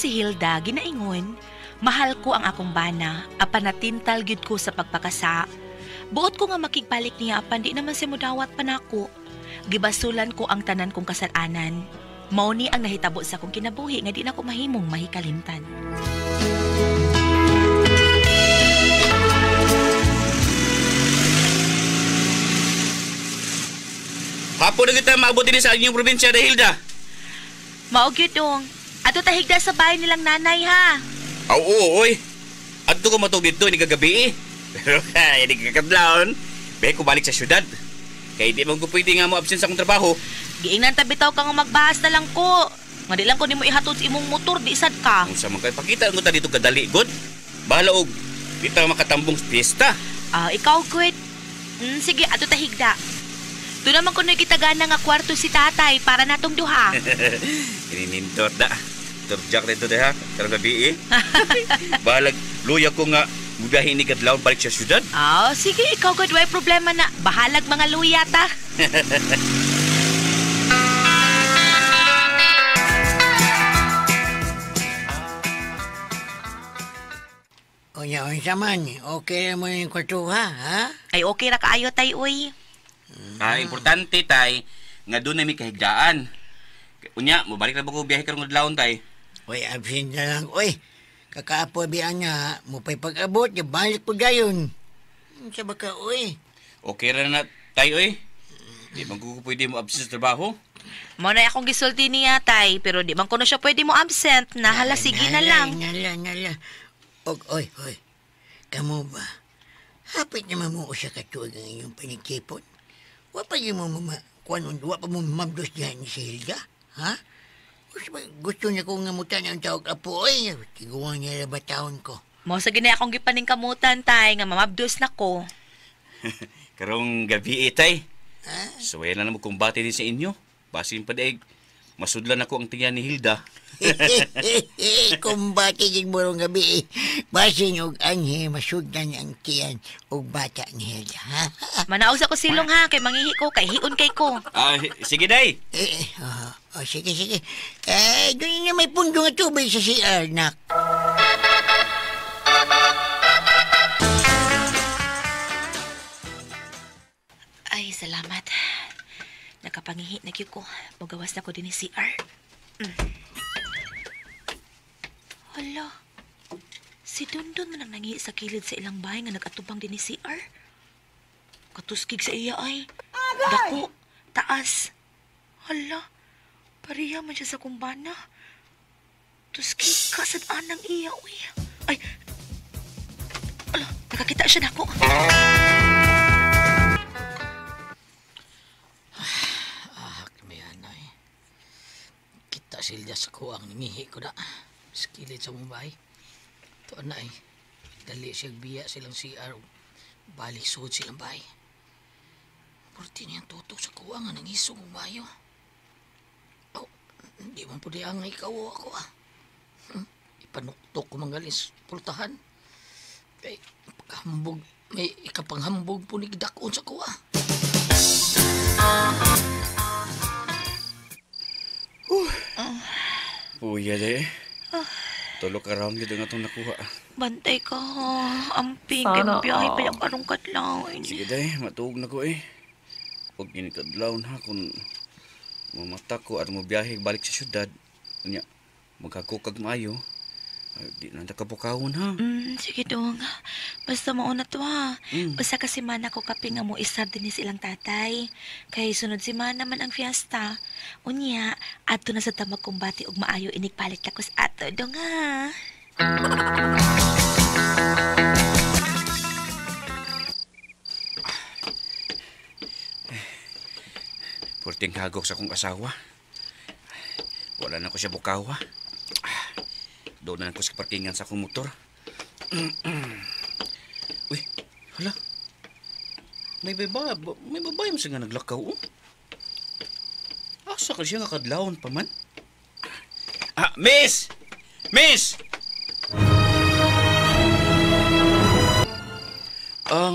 si Hilda, ginaingon, mahal ko ang akong bana, apan natintal gyud ko sa pagpakasa. Buot ko nga makigbalik niya apan di naman siya mudawat pa nako. Gibasulan ko ang tanan kong kasalanan. Mao ni ang nahitabo sa akong kinabuhi nga di na ko mahimong mahikalimtan. Hapon na kita maabot din sa inyong probinsya, Hilda. Mao gyud dong. Ato tahigda sa bahay nilang nanay ha. Oo, oy. Adto ko matug dito ni kagabi eh. Pero kay ni kakadlawon, be ko balik sa syudad. Kay di man ko pwede nga mo absent sa akong trabaho. Giingnan ta bitaw ka nga magbahas na lang ko. Nga di lang ko nimo ihatod sa imong motor, di sad ka. Unsa man kay pakita ko ta dito kadali god. Bahala og di ta makatambong sa piyesta. Ah, ikaw good. Sige, ato tahigda. Doon naman kuno'y kitagana nga kwarto si tatay para natong duha. Ininindot na. Turjak na ito ha. Karong gabi eh. Bahalag, luya ko nga mubiyahe ni Kadlawon balik sa syudad. Oh, sige, ikaw good. Way problema na. Bahalag mga luya ta. Unya, unsa man. Okay mo yung kwarto ha? Ha? Ay, okay ra kaayo tay, uy. Importante tay nga doon na may kahigdaan. Unya, mobalik na ba ko biyahe karong adlawon tay? Uy, absent na lang. Uy, kakaapo biyan nga, mupay pag-abot, balik po gayon. Sa baka, uy. Okay ra na tay, uy. Di man ko pwede mo absent sa trabaho. Mao na akong gisulti niya tay, pero di man ko na siya pwede mo absent. Nahala, sige na lang. Nala, nala. Og, oy, oy. Kamo ba? Hapit naman mo usa ka tuig ang inyong panigtipon. Wa pa mo mama, kuan, wa pa mo mabdos diyan si Hilda, ha? Gusto niya kong ngamutan ang tawag apo, oy. Tiguan niya ba taon ko. Mao sa ginay akong gipaningkamutan tay nga mamabdos na ko. Karong gabi tay. Ha? Suway na mo kumbate din sa inyo. Basin pa daig masudlan ako ang tiyan ni Hilda. Kumbate din mo rong gabi. Basin og anhi masudlan ang tiyan og bata ni Hilda. Ha? Manaog sa ko silong ha, kay mangihi ko, kay hiun kay ko. Sige day. Sige, sige. Doon na may pundo nga tubig sa CR, nak. Ay, salamat. Nakapangihi na ko. Magawas na ko din ni CR. Hala, si Dondon man ang nangihi sa kilid sa ilang bahay nga nag-atubang din ni CR. Katuskig sa iya ay. Dako, taas. Hala, pareha man siya sa kumbana. Tuskig ka sa anang iya, uy. Ay, hala, nakakita siya nako. Kita silya sa kuang nangihi ko na. Skilid sa mong bahay. Ito na eh. Dali siyang biya silang CR. Balik suod silang bahay. Purti niyang tutok sa kuang nga nangisog mong bayo. Oh, hindi man po di ang ikaw o ako ah. Ipanuktok ko manggalis pultahan. Kay pagkahambog, may ikapanghambog po ni gidakon sa kuha. Puya de. Tulog ka round gito nga itong nakuha. Bantay ka ha. Amping, kay mabiyahe pa yung karong kadlawin. Sige day, matuog na ko eh. Huwag ginikadlawin ha kung mamata ko at mabiyahe balik sa syudad. Unya, magkakukag maayo. Ay, di na nakapukawon ha. Sige dong. Basta mauna to ha. Usa ka semana ko kape nga mo isar din ni silang tatay. Kay sunod semana man ang fiesta. Unya, adto na sa tamag kumbati og maayo inigpalit lakos ato dong ha. Purting hagok sa akong asawa. Wala na ko siya bukawa. Doon na ko sa parkingan sa akong motor. Uy, hala. May babae mo siya nga naglakaw, oh. Asa ka siya nga kadlawon pa man? Ah, miss! Miss!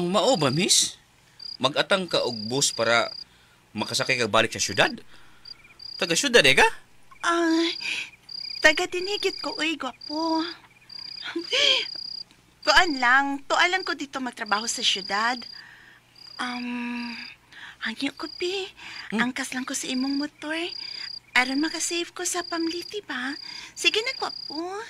Mao ba, miss? Mag-atang ka og bus para makasakay ka balik sa syudad? Taga syudad, eh ka? Taga dinhigit ko, uy, gwapo. Kuan lang, tuwa lang ko dito magtrabaho sa syudad. Hangyo ko, pi. Angkas lang ko sa imong motor. Aron makasave ko sa pamliti ba? Sige na, gwapo.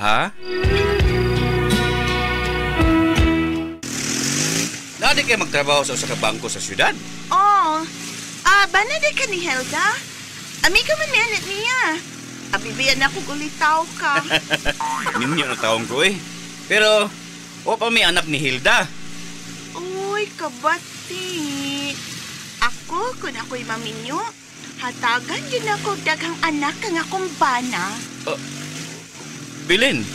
Ha? Nadi kayo magtrabaho sa usa ka bangko sa syudad? Oh, bana di ka ni Helga? Amiga man niya niya. Abibiyan ako gulitaw ka. Ninyo na taong ko eh. Pero, o pa may anak ni Hilda. Uy, kabati. Ako, kung ako'y maminyo, hatagan yun ako daghang anak kang akong bana. Bilin.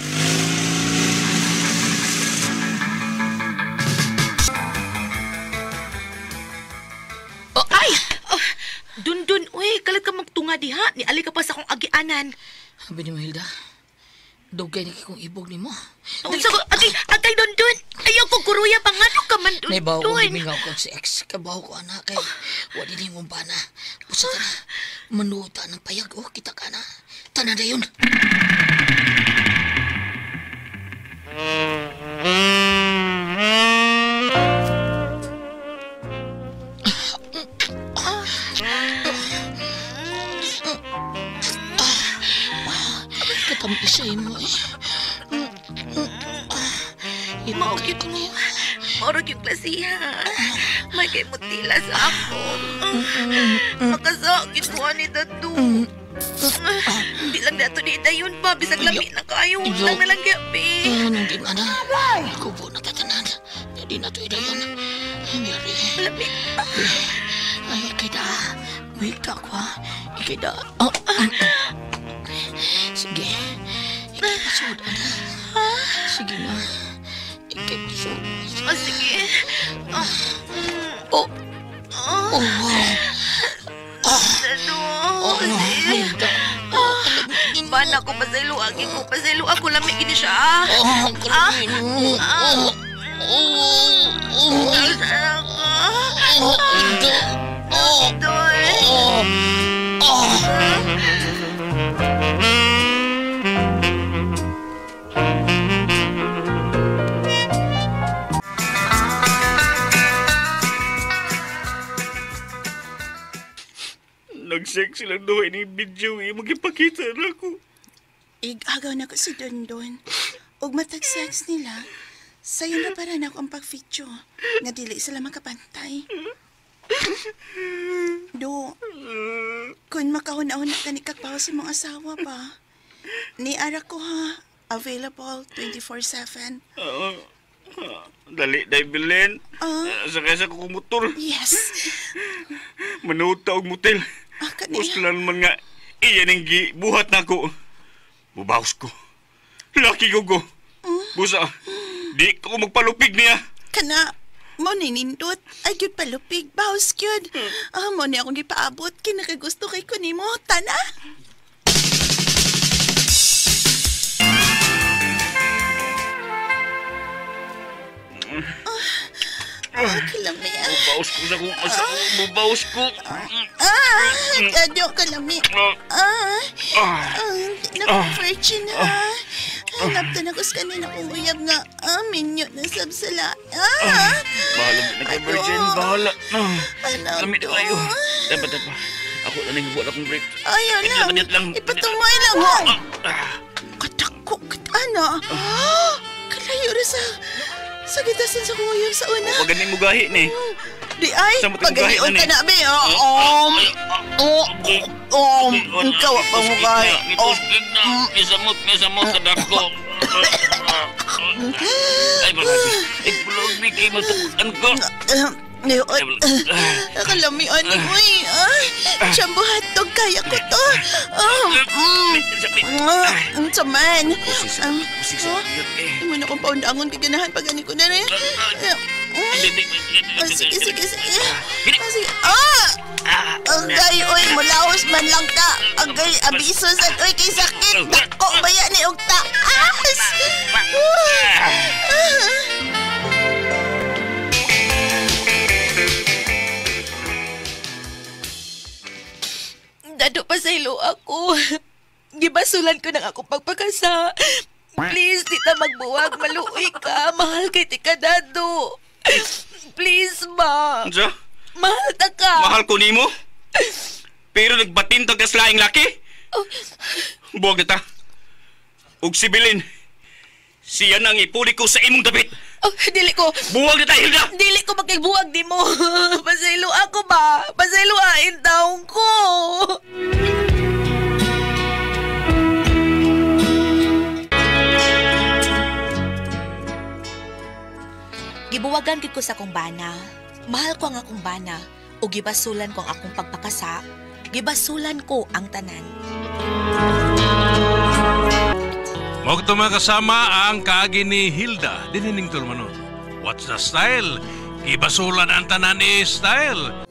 Oh, ay! Oh, Dundun, uy, kalit ka magtunga diha. Niali ka pa sa akong agianan. Sabi ni mo, Hilda, dugay na kong ibog ni mo. Unsa ko, agay, Dundun. Ayaw ko kuruya pa nga ka man, Dundun. Naibaw ko gimingaw ko si ex. Kabaw ko, anak, kay wadi ni mong bana. Busa ka na, manuta ng payag. Oh, kita ka na. Tanan na yun. Katamisay mo eh. Maugit mo. Maurag yung klasiha. May kay mutila sa ako. Makasakit ko ni Dadu. Hindi lang dato di dayon pa. Bisag lami na kayo. Lang na lang gabi. Anong di man na? Kubo na tatanan. Hindi na ito idayon. Mary. Lami pa. Ay, ikay da. Muhigta ko ha. Ikay da. Sige. Ikay pasod, ana. Sige na. Ikay pasod. Oh, sige. Oh. Oh, wow. Dadu. Oh, Hilda. Bana ko pasaylo. Agi ko pasaylo. Ako lami gini siya. Oh, kalami. Oh. Oh. Oh. Sarang ka. Oh, Hilda. Oh. Doy. Oh. Oh. Nag-sex silang duhay ni video eh. Magipakita na ako. Igagaw na ko si Dundun. Ug matag sex nila, sayo na para na ako ang pag-video. Nga dili sila makapantay. Do, kung makahuna-huna ka ni kakbaw sa mong asawa ba? Ni ara ko ha, available 24/7. Dali, day, Bilin. Sakay sa kong motor. Yes. Manuta og motel. Uslan man nga, iyan ang gibuhat na ko. Mubawas ko. Laki ko ko. Busa, di ko magpalupig niya. Kana, mo ni nindot. Ay, gyud palupig. Bawas gyud. Mo ni akong gipaabot. Kinakagusto kay ko nimo. Tana! Kalami. Mubawas ko sa kong asawa. Mubawas ko. Adyo, kalami. Naku, virgin ha. Hanap na ko sa kanina kong uyab nga. Minyo na sabsala. Bahala na ka, virgin. Bahala. Lami na kayo. Dapat. Ako na nang buwan akong break. Ayaw lang. Ipatumay lang ha. Katakot. Ano? Kalayo rin sa... Sa gitasan sa kong uyab sa una. Pag ganin mo gahi ni. Di ay, pag-ganion ka na, be. Ikaw pa mo gahi. Misamot, kadako. Ay, balagi. Ay, bulog, may kayo matukutan ko. Kalamian ni uy. Siyambo hotdog, kaya ko to. Saman. Hindi mo na kong paundangon kaganahan pag gani ko na rin. Sige. Agay, uy, mulaos man lang ka. Agay, abiso sa uy, kay sakit. Dako, baya ni og taas. Dado pa sa ilo ako. Gibasulan ko ng ako pagpakasa. Please, di ta magbuwag. Maluoy ka. Mahal kay ti ka, Dado. Please ba? Unsa? Mahal ta ka. Mahal ko nimo. Pero nagbatintag ka sa laing laki. Buwag na ta. Ug si Bilin, siya na ang ipuli ko sa imong dapit. Oh, dili ko. Buwag na ta, Hilda! Dili ko makigbuwag di mo. Pasaylo ako ba? Pasaylo ain taong ko. Gibuwagan gid ko sa akong bana. Mahal ko ang akong bana. O gibasulan ko ang akong pagpakasa. Gibasulan ko ang tanan. Mao kato mga kasama ang kaagi ni Hilda dinining tulumanon. What's the style? Gibasulan ang tanan ni style.